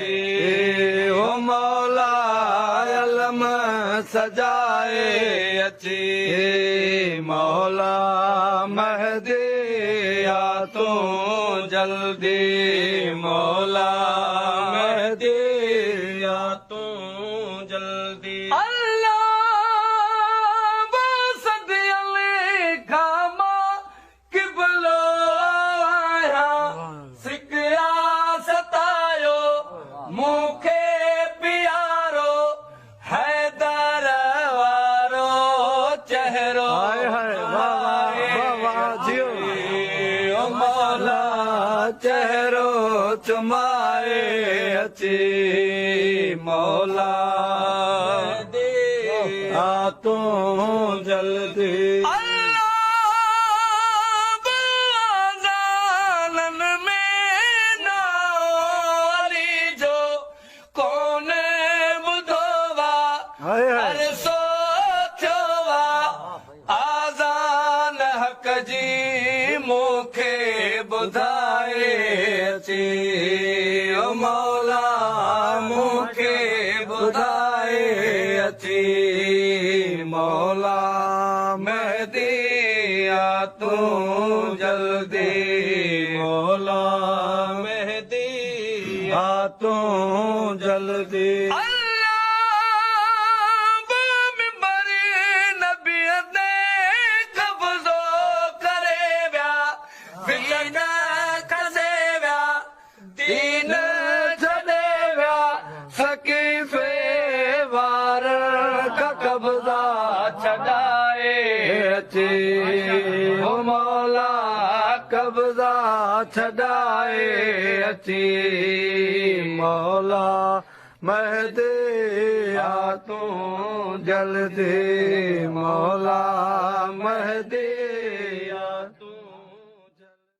اچي. او مولا علم سجائي اچي. مولا مهدي آ تون جلدي. مولا مهدي آ تون جلدي. الله صديل کان مان قبلو آهيان. سڪيا ستايو مون کي پيارو حيدر وارو چهرو. هاء هاء واه واه واه واه جيو. او مولا چهرو چمائي اچي. مولا آ تون جلدي. الله آذانن ۾ علي جو ڪونه ٻڌو آ. High high. عرصو ٿيو آ آذان حق جي مون کي ٻڌائي اچي. او مولا مون کي ٻڌائي اچي. مولا مهدي آ تون جلدي. مولا مهدي آ تون جلدي. الله منبر نبيء تي قبضو ڪري ويا. فتنه کسي ويا دين ڇڏي ويا. سقيفي وارن کان قبضا ڇڏائي اچي. او مولا قبضا ڇڏائي اچي. مولا مهدي آ تون جلدي. مولا مهدي.